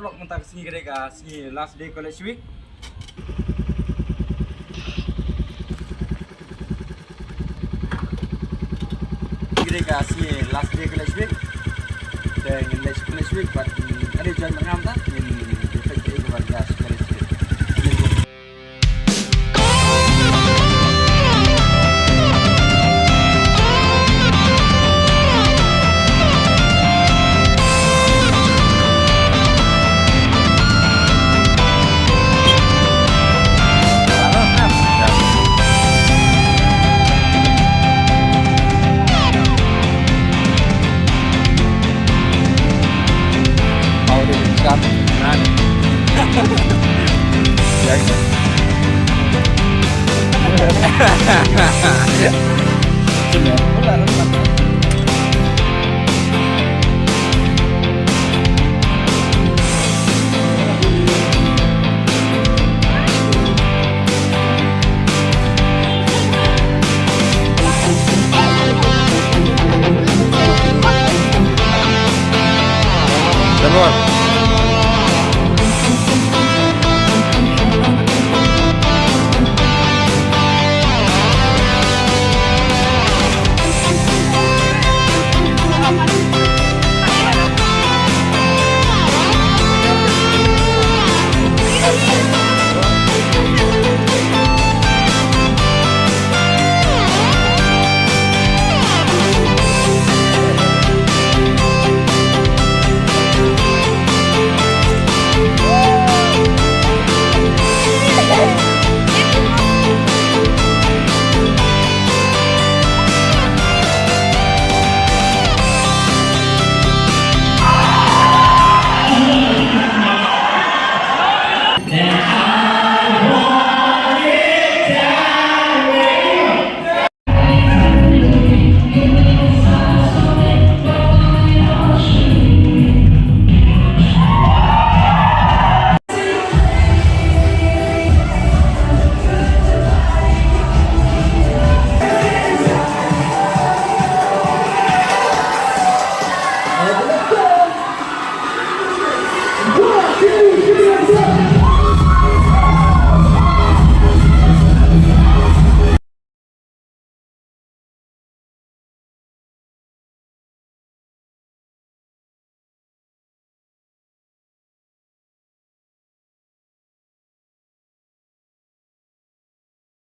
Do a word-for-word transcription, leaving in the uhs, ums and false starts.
Vlog mynta ka sngi ka dei ka sngi last day college week. Ka dei ka sngi last day college week. Te ngin leit college week bad ngin ïa join bad ngam ta ngin ïa peit ka ei ka ban ïa college week.